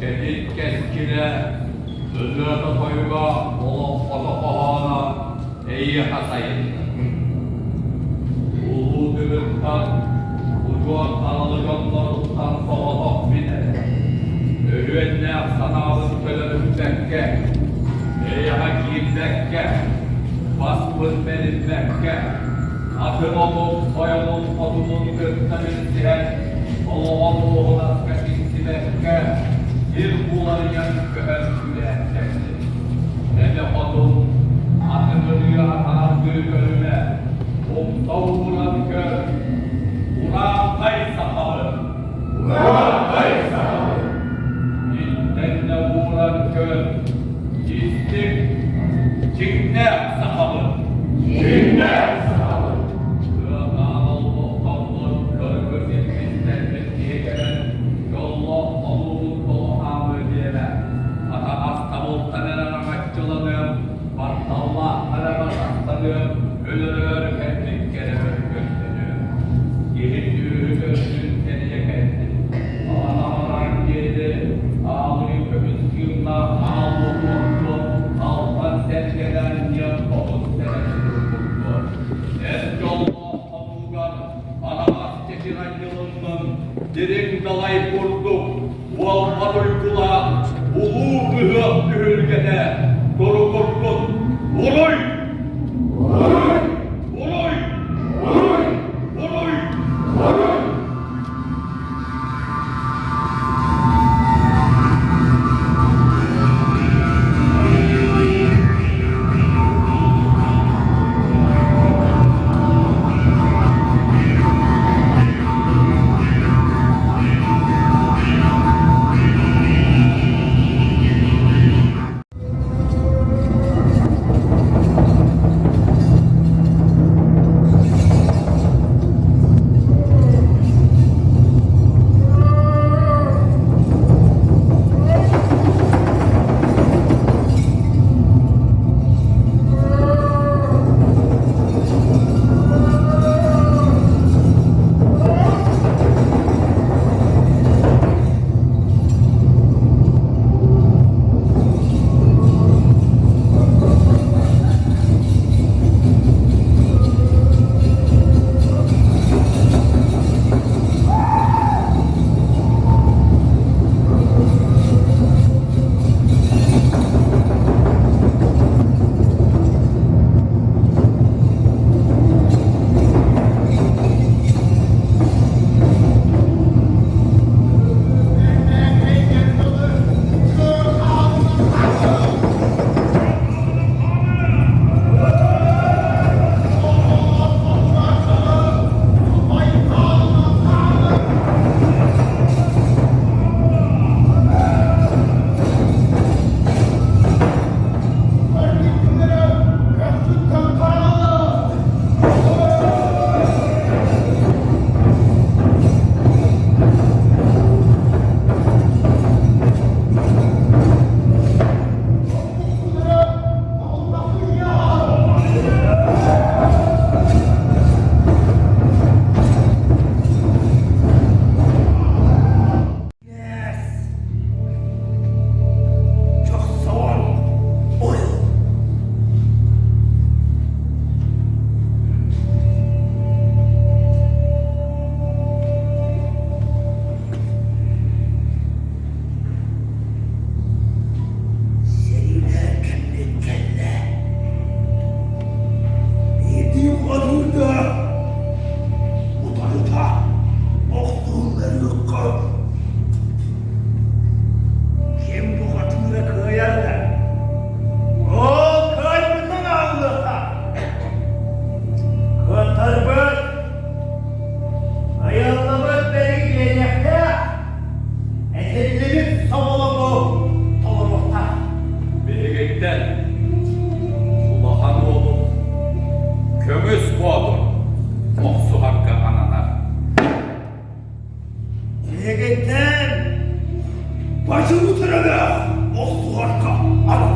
Кэтит кэскилэ, ырыата-тойуга, олоҥхото-хоһооно эйиэхэ сайынна. Улуу Тыгыттан, удьуор аналы дьонноруттан соҕотох мин эрэ, өрүөннээх санаабын төлөрүппэккэ, эйэҕэ киирбэккэ, баспын бэриммэккэ, атын омук тойонун хотунун кытта билсиһэн, олоҕо дуоһунаска киирсибэккэ, сир уларыйан көһөн күрээн кэллим. Эбэ хотун, атын ырыа атаардыы көрүмэ, умса ууран көр, Урааҥхай сахабын! Урааҥхай сахабын! Иттэннэ ууран көр, истиҥ, дьиҥнээх сахабын! Дьиҥнээх сахабын! Кыанаан олбохтоммут көргө сирбиттэрбит киһи кэлэн, дьоллоох хонуубут тоҕо хаамыа диэмэ, атаҕас табылтан эрэ араҥаччыланыам, батталлаахтар эрэ батастаныам, өлөрөөр кэлбиккэ эрэ өргөстөнүөм. Киһи сүөһү төрдүн кэрийэ кэллим. Аҕам диэри аалыы көмүс кыымнаах аал уотуохтуон, алтан сэргэлээн диэн хомус сэрэтэ турбуттуон. Эр дьоллоох хонуугар араҕас чэчир анньылыннын, дириҥ далай курдук уолбат уйгулаах улуу ыһыах түһүлгэтэ туругурдун! Уруй! Уруй! Уруй! Уруй! Уруй! Уруй! Дьохсоҕон ойуу. Сэриилээх кэммит кэллэ. Биирдии уҕатыырда утарыта охсуһуннарыахха. Ким бухатыыра кыайар да, ол кыайбытын ааллыахха. Кыаттарбыт, айыллыбыт бэригилэниэхтээх, этиллибит соболоҥу толоруохтаах. Биһигиттэн улахан уолум Көмүс Боотур охсуһарга ананар. Биһигиттэн бачылы төрөлөөх охсуһарга ананар.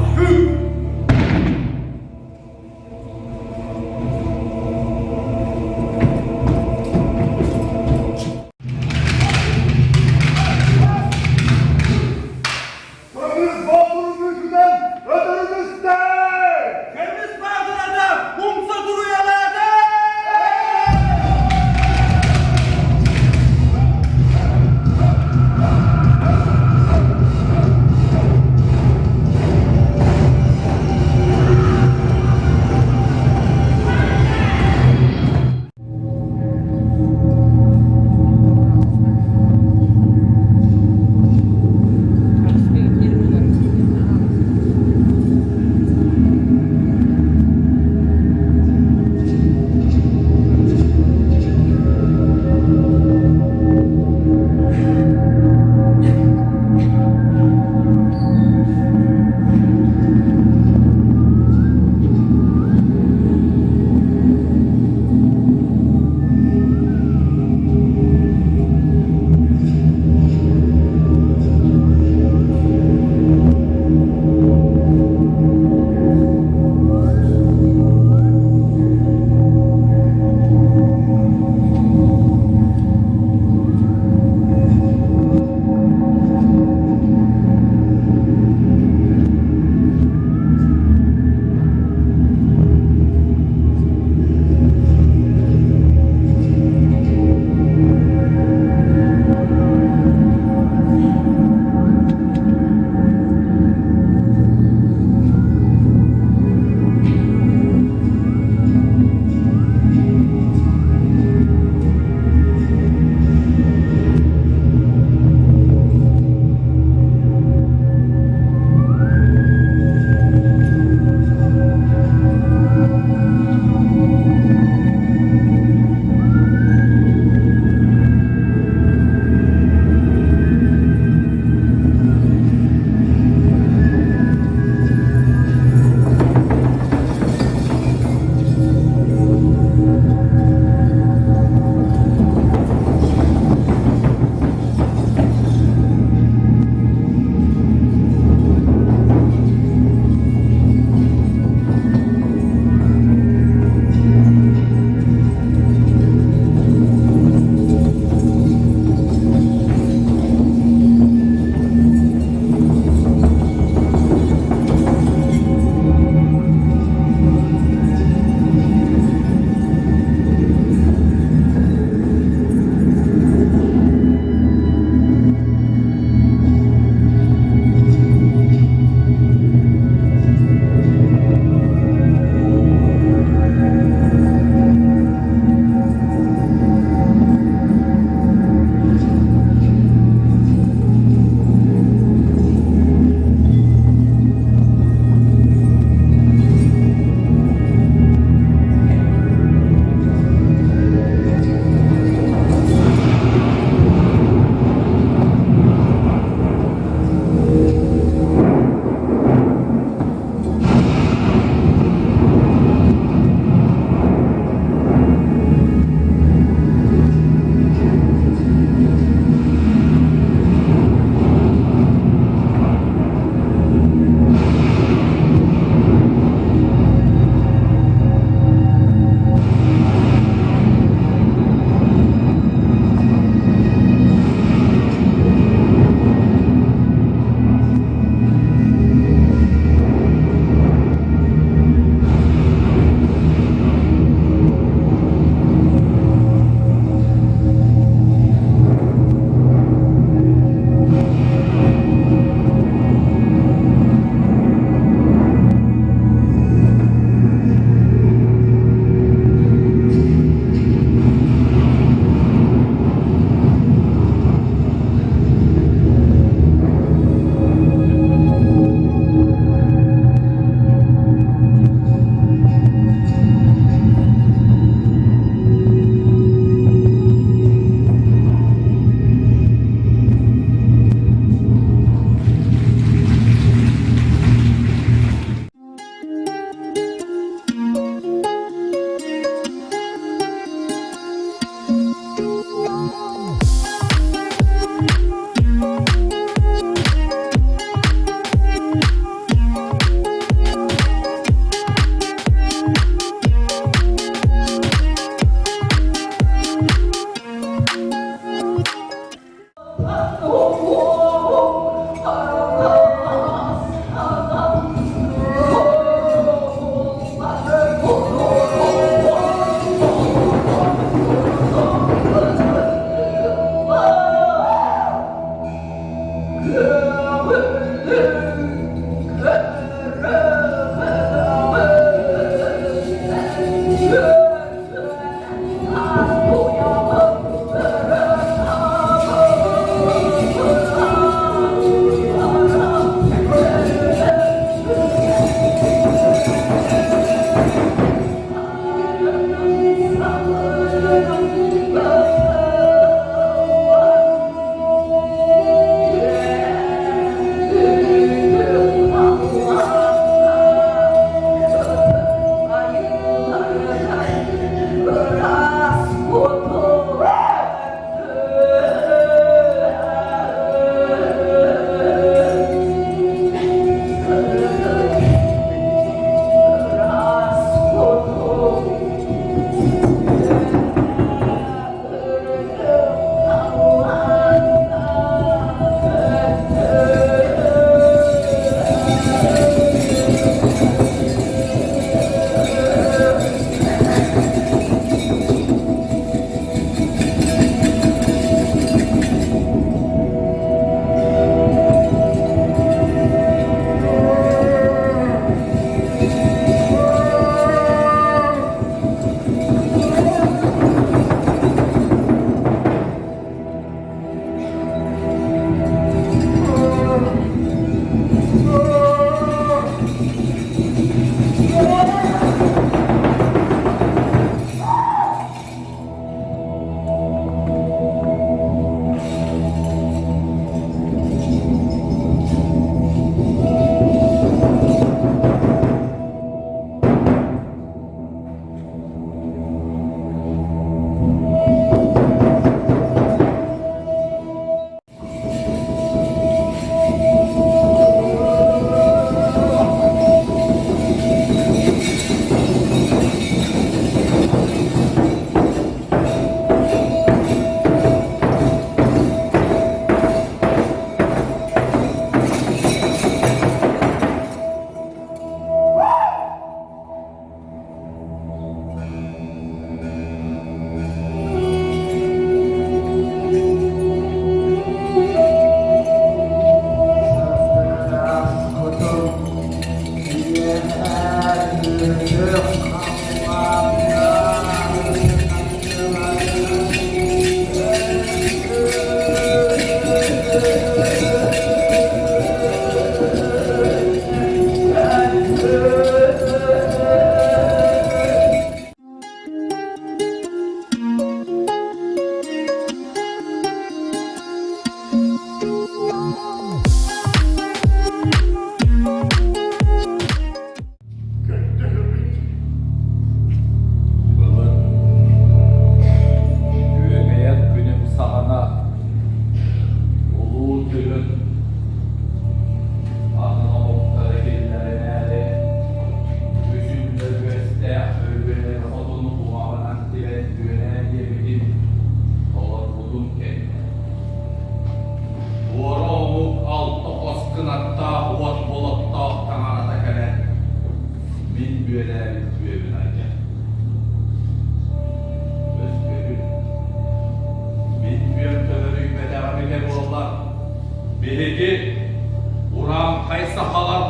Урааҥхай сахалар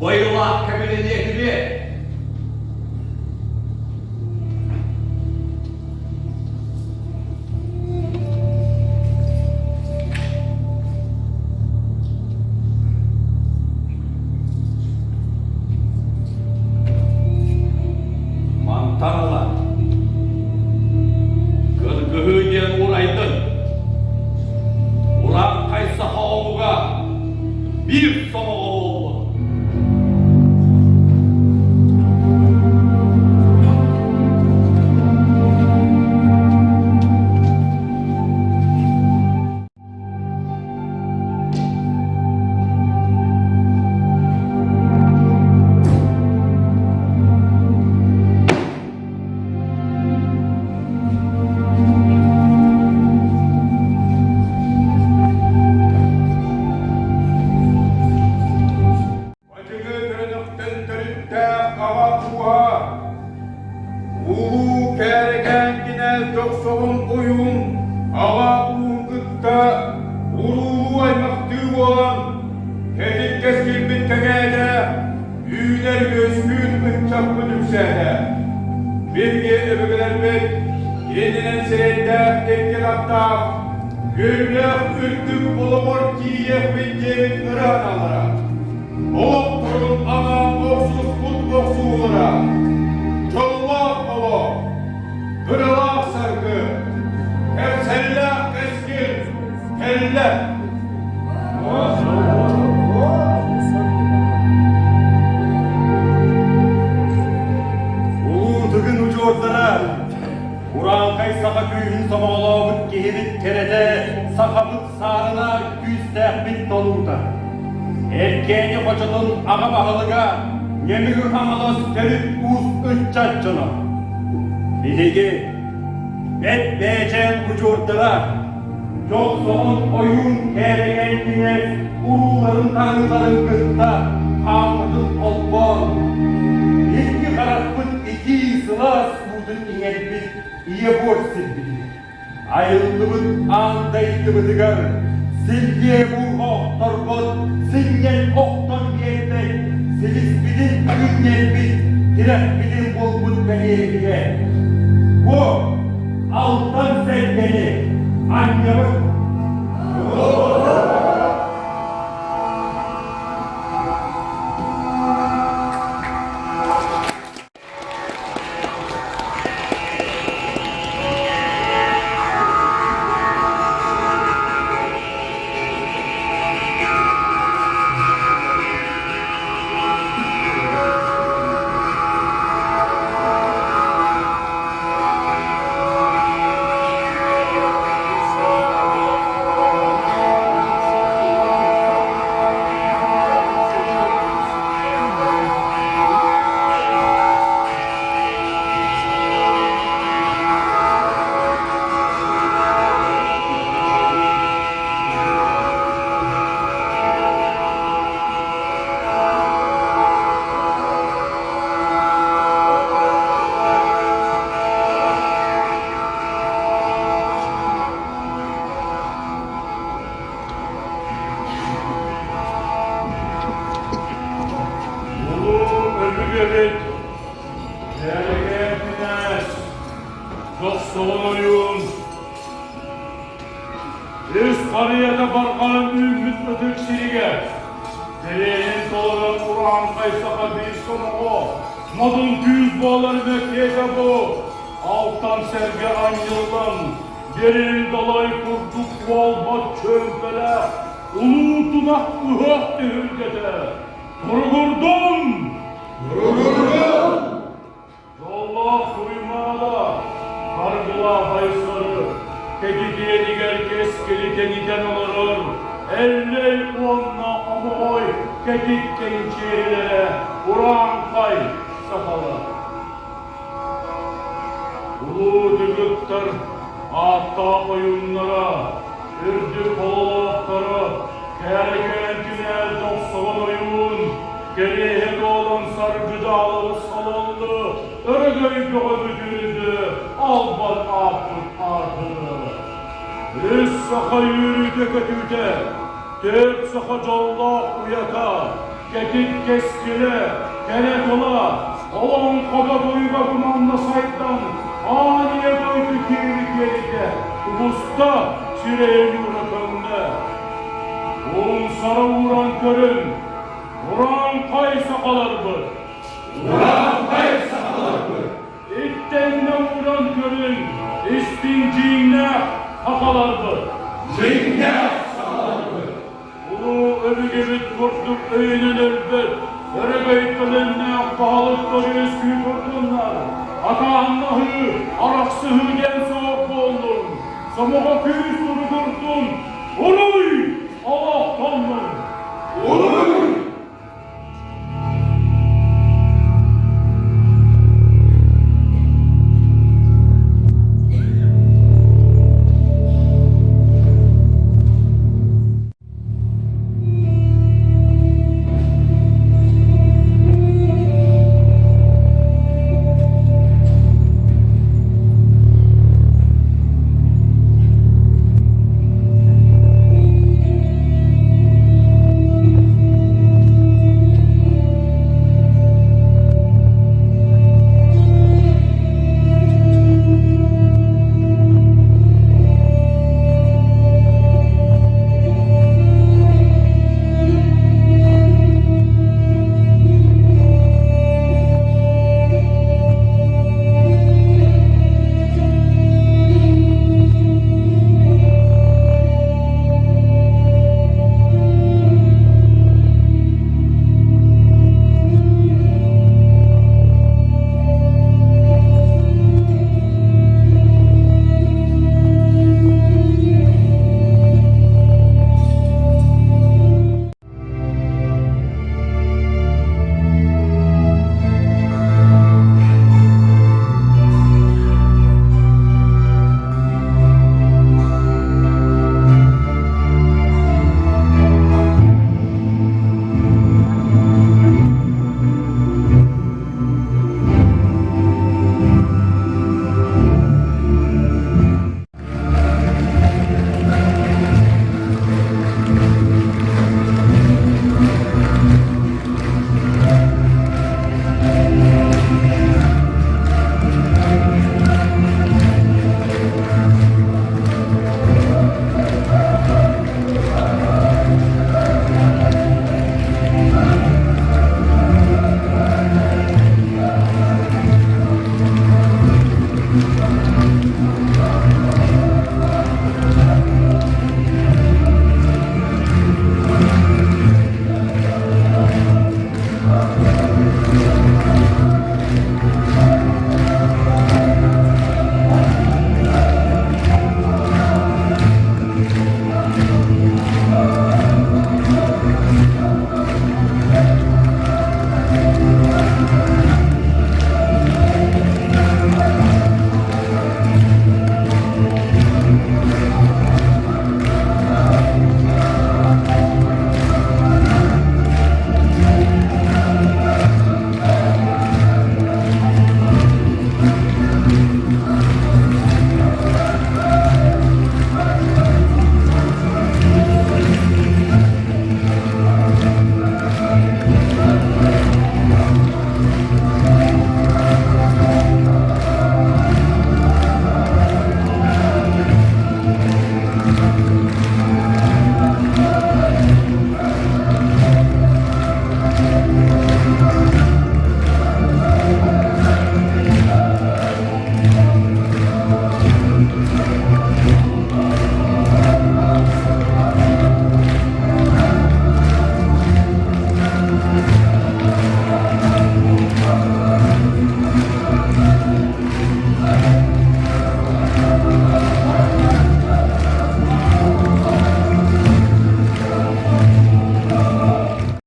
байылаах кэмилэниэхибиэт. Мантан ыла кыргыһыы диэн уурайдын. Урааҥхай саха омуга биир сомоҕо буоллун. Бачыгы төрөнөхтөн төрүттээх аҕа ууһа, улуу Кээрэкээн кинээс Дьохсоҕун ойуун аҕа ууһун кытта уруулуу аймахтыы буолан, кэтит кэскилбит кэҥээтэ, үүнэр-үөскүүр ыччаппыт үксээтэ. Биһиги өбүгэлэрбит иннинэн сирэйдээх икки аттаах, күллээх үрдүк олоҕор тиийиэхпит диэбит ырааталлара. Олохторун анаан охсуспут охсуулара, дьоллоох олох, кыралаах саргы, кэпсэллээх кэскил кэллэ. Улуу Тыгын удьуордара, урааҥхай саха күүһүн сомоҕолообут киһибит кэрэтэ, сахабыт саарына күүстээхпит толуута. Эркээни хочотун аҕа баһылыга Ньэмигү Хаҥалас төрүт уус ыччат дьоно. Биһиги бэт бээчээн удьуордара Дьохсоҕон ойуун кээрэгэй кинээс урууларын таҥыыларын кытта хааммытын холбоон, икки харахпыт итии сылаас уутун иҥэрбит ийэ буор сирбитигэр, айыллыбыт аан дайдыбытыгар силлиэ буурҕа охторбот, синньэн охтон биэрбэт, силиспитин үүннэрбит, тирэхпитин булбут бэлиэбитигэр. Бу Алтан сэргэни анньабыт. Улуу өбүгэбит Кэрэгэн кинээс Дохсоҕон ойуун Үс харыйата барҕаран үүммүт ытык сиригэр, кэриэһин толорон урааҥхай саха биир сомоҕо, модун күүс буолар мэктиэтэ бу, алтан сэргэ анньыллан, дириҥ далай курдук уолбат чүөмпэлээх улуу тунах ыһыах түһүлгэтэ туругурдун! Туругурдун! Дьоллоох Туймаада, Харгылаах Айсары, кэтитиэнигэр кэскили тэнитэн олорор Эллэй уонна Омоҕой кэтит кэнчиэрилэрэ урааҥхай сахалар. Улуу дьыгыттар ааттаах ойууннара, үрдүк хололоохторо, Кээрэкээн кинээс дохсоҕон ойуун, кэриэһэ туолан саргыдаалары салаллы, өрөгөй бөҕө бүтүрдү, албан ааппыт аатыры. Үс саха үөрүүтэ-көтүүтэ, Түөрт саха дьоллоох уйата, кэтит кэскилэ, кэрэ тыла, олоҥхото тойуга бу манна сайдан, аан ийэ дойду киэри киэлитэ, тубуста, сирэйэ ньуура көҥнө. Умсара ууран көрүҥ, урааҥхай сахаларбыт! Урааҥхай сахаларбыт! Иттэннэ ууран көрүҥ, истиҥ дьиҥнээх сахаларбыт! Дьиҥнээх сахаларбыт! Улуу өбүгэбит курдук өйүнэн өлбөт, өрөгөй төлөннөөх баһылыктар үөскүү турдуннар, атааннаһыы, арахсыһыы диэн суох буоллун, сомоҕо күүс туругурдун!